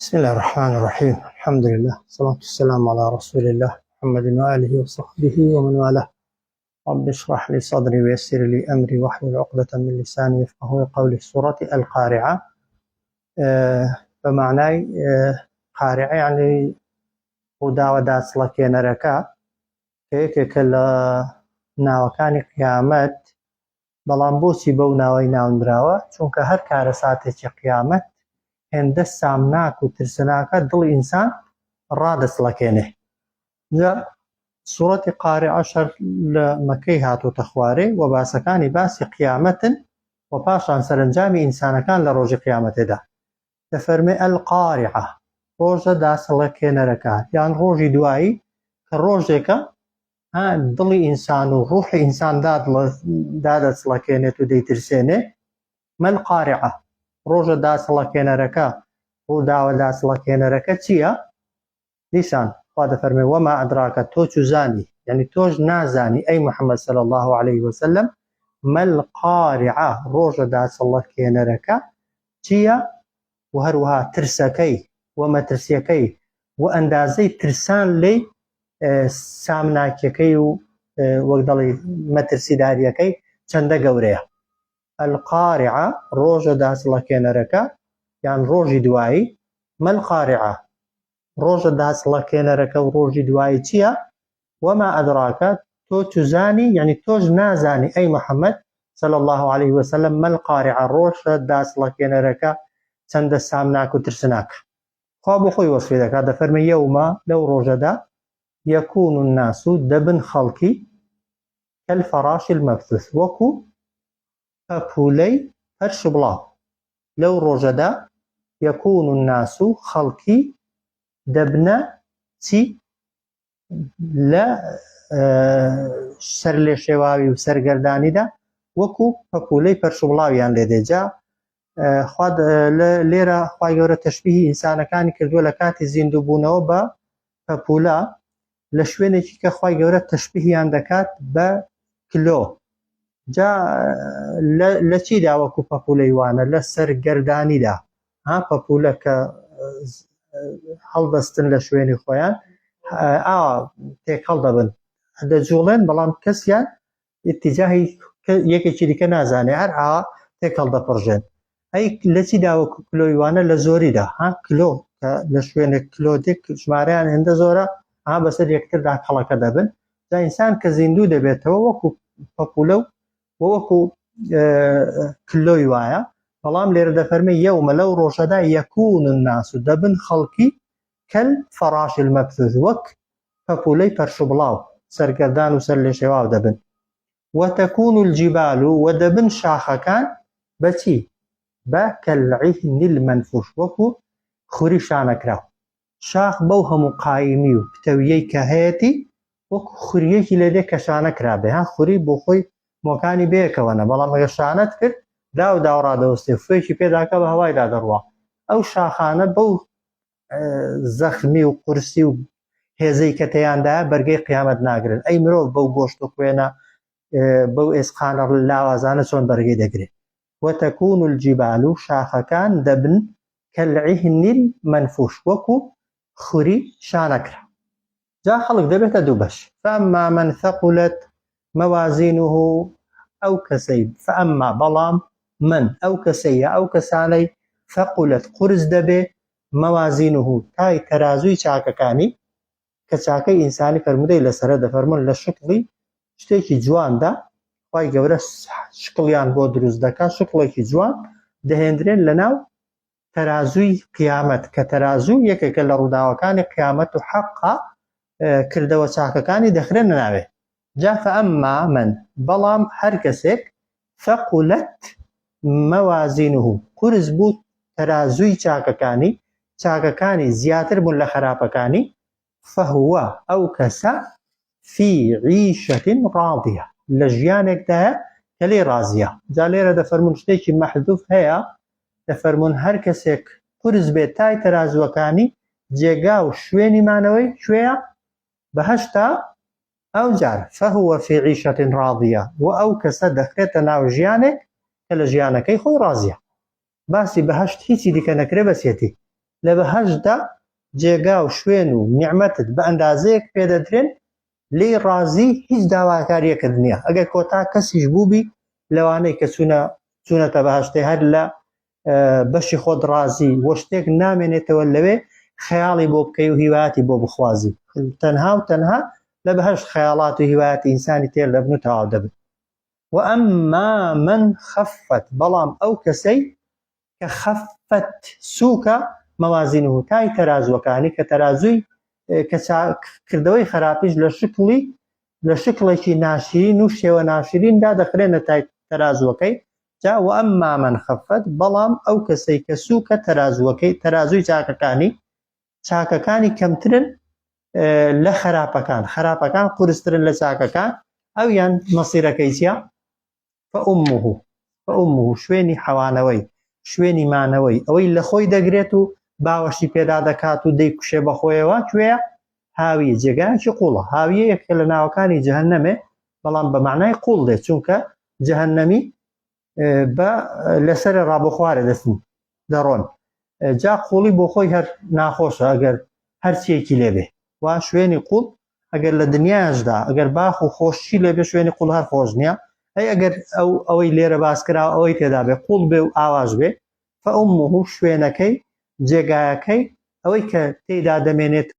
بسم الله الرحمن الرحيم الحمد لله والصلاة والسلام على رسول الله محمد وآله وصحبه ومن والاه رب اشرح لي صدري ويسر لي أمري واحلل عقدة من لساني يفقهوا قولي سورة القارعة بە معنای قارعە یعنی ڕووداوە داچڵەکێنەرەکە کە یەکێکە لە ناوەکانی قیامەت بەڵام بۆچی بەو ناوەی ناونراوە؟ چونکە هەر کارەساتێکی قیامەت هێندە سامناک و ترسناکە دڵی ئینسان ڕادەچڵەکێنێ. جا سوڕەتی قارعەش هەر لە مەکەی هاتۆتە خوارێ و باسەکانی باسی قیامەتن و پاشان سەرەنجامی ئینسانەکان لە ڕۆژی قیامەتێدا. دەفەرمێ القارعە ڕۆژە داچڵەکێنەرەکە یان ڕۆژی دوایی کە ڕۆژێکە ها دڵی ئینسان و ڕوحی ئینسان دادەچڵەکێنێت و دەیترسێنێ ما القارعە ڕۆژە داچڵەکێنەرەکە ڕووداوە داچڵەکێنەرەکە چییە؟ دیسان خوا دەفەرمێ وما ادراک تۆ چوزانی یعنی تۆش نازانی ئەی محمد صلی اللە علیه وسلم ما القارعە ڕۆژە داچڵەکێنەرەکە چییە و هەروەها ترسەکەی و مەترسیەکەی و ئەندازەی ترسان لێی سامناکیەکەی و وەک دەڵی مەترسیداریەکەی چەندە گەورەیە القارعە ڕۆژە داچڵەکێنەرەکە یان ڕۆژی دوایی ما القارعە ڕۆژە داچڵەکێنەرەکە و ڕۆژی دوایی چییە؟ وما ادراک تۆ چزانی یعنی تۆش نازانی ئەی محمد صلی اللە علیه وسلم ما القارعە ڕۆژە داچڵەکێنەرەکە چەندە سامناک و ترسناکە خوا بۆ خۆی وەسفی دەکات دەفەرمێ یومە لەو ڕۆژەدا یەکون الناس دەبن خەڵکی کالفراش المبثوث وەکو پەپولەی پەرش و بڵاو لەو ڕۆژەدا یەکون الناس خەڵکی دەبنە چی لە سەرلێشێواوی و سەرگەردانیدا وەکو پەپولەی پەرش و بڵاویان لێ دێ جا خوا لێرە خوای گەورە تەشبیهی ئینسانەکانی کردووە لە کاتی زیندووبوونەوە بە پەپولە لە شوێنێکی کە خوای گەورە تەشبیهیان دەکات بە کلۆ جا لە چیدا وەکو پەپولەی وانە لە سەرگەردانیدا ها پەپولە کە هەڵدەستن لە شوێنی خۆیان ئاوا تێکەڵ دەبن دەجوڵێن بەڵام کەسیان اتجاهی یەکێکی دیکە نازانێ هەر ئاوا تێکەڵ دەپڕژێن ئەی لە چیدا وەکو کلۆی وانە لە زۆریدا ها کلۆ کە لە شوێنێک کلۆ دێک ژمارەیان هێندە زۆرە ها بەسەر یەکتردا کەڵەکە دەبن جا ئینسان کە زیندوو دەبێتەوە وەکو پەپولە و وەکو کلۆی وایە بەڵام لێرە دەفەرمێ یەومە لەو ڕۆژەدا یەکون الناس دەبن خەڵکی کەل فراش المبثوث وەک پەپولەی پەرشوبڵاو سەرگەردان و سەرلێشێواو دەبن وتكون الجبال و دەبن شاخەکان بەچی بە كالعهن المنفوش وەکو خوری شانەکراو شاخ بەو هەموو قایمی و پتەویەی کە هەیەتی وەکو خوریەکی لێ دێ کە شانە کرابێ ها خوری بۆ خۆی مۆکانی بەیەکەوەنە بەڵام ئەگەر شانەت کرد داو داو ڕادەوەستێ فێکی پێداکە بە هەوایدا دەڕوا ئەو شاخانە بەو زەخمی و قورسی و هێزەی کە تێیاندایە بەرگەی قیامەت ناگرن ئەی مرۆڤ بەو گۆشت و خوێنە بەو ئێسقانە لاوازانە چۆن بەرگەی دەگرێت وتكون الجبال شاخەکان دەبن كالعهن المنفوش وەکو خوری شانەکرا جا خەڵک دەبێتە دوو بەش فأما من ثقلت موازینه ئەو کەسەی فأما بەڵام من ئەو کەسەی یا ئەو کەسانەی ثقلت قورس دەبێ موازینه تای تەرازووی چاکەکانی کە چاکەی ئینسانی فەرموودەی لەسەرە دەفەرموون لە شکڵی شتێکی جواندا خوای گەورە شکڵیان بۆ دروست دەکات شکڵێکی جوان دەهێندرێن لەناو تەرازووی قیامەت کە تەرازوو یەکێکە لە ڕووداوەکانی قیامەت و حەقا کردەوە چاکەکانی دەخرێنە ناوێ جا فأما من بەڵام هەر کەسێک ثقلت موازینه قورس بوو تەرازووی چاکەکانی، چاکەکانی زیاتر بوون لە خەراپەکانی، فهو ئەو کەسە فی عیشە راضیە لە ژیانێکدایە کە لێی ڕازیە. جا لێرە دەفەرموون شتێکی مەحذوف هەیە، دەفەرموون هەر کەسێک قورس بێت تای تەرازووەکانی جێگا و شوێنی مانەوەی کوێیە؟ بەهەشتە، ئەوجار، فهو فی عیشە راضیە، وە ئەو کەسە دەخرێتە ناو ژیانێک کە لە ژیانەکەی خۆی ڕازیە. باسی بەهەشت هیچی دیکە نەکرێ بەسیەتی. لە بەهەشتدا جێگا و شوێن و نیعمەتت بە ئەندازەیەک پێدەدرێن لێی ڕازی هیچ داواکاریەکت نییە ئەگەر کۆتا کەسیش بووبی لەوانەی کە چوونە چوونەتە بەهشتێ هەر لە بەشی خۆت ڕازی وە شتێک نامێنێتەوە لەوێ خەیاڵی بۆ بکەی و هیوایەتی بۆ بخوازی تەنها و تەنها لە بەهشت خەیاڵات و هیوایەتی ئینسانی تێر دەبن و تەواو دەبن وأما من خفت بەڵام ئەو کەسەی کە خفت سووکە موازینه تای تەرازوەکانی کە تەرازووی کە کردەوەی خراپیش لە شکڵی لە شکڵێکی ناشرین و شێوە ناشریندا دەخرێنە تای تەرازوەکەی جا وأما من خفت بەڵام ئەو کەسەی کە سووکە تەرازوەکەی تەرازووی چاکەکانی چاکەکانی کەمترن لە خراپەکان خراپەکان قورسترن لە چاکەکان ئەویان مەسیرەکەی چیە فأمه فأمه شوێنی حەوانەوەی شوێنی مانەوەی ئەوەی لە خۆی دەگرێت و باوەشی پێدا دەکات و دەیکوشێ بەخۆیەوە کوێیە هاویە جێگایەکی قوڵە هاویە یەکە لە ناوەکانی جەهەنەمێ بەڵام بە معنای قوڵ دێت چونکە جەهەنەمی بە لەسەر ڕابخوارە دەستن دەڕۆن جا قوڵی بۆ خۆی هەر ناخۆشە ئەگەر هەرچیەکی لێبێ وا شوێنی قوڵ ئەگەر لە دنیاشدا ئەگەر باخ و خۆشی لێبێ شوێنی قوڵ هەر خۆش نییە ئەی ئەگەر ئەو ئەوەی لێرە باس کرا ئەوەی تێدا بێ قوڵ بێ و ئاواش بێ فأمه شوێنەکەی جێگایەکەی ئەوەی کە تێدا دەمێنێت.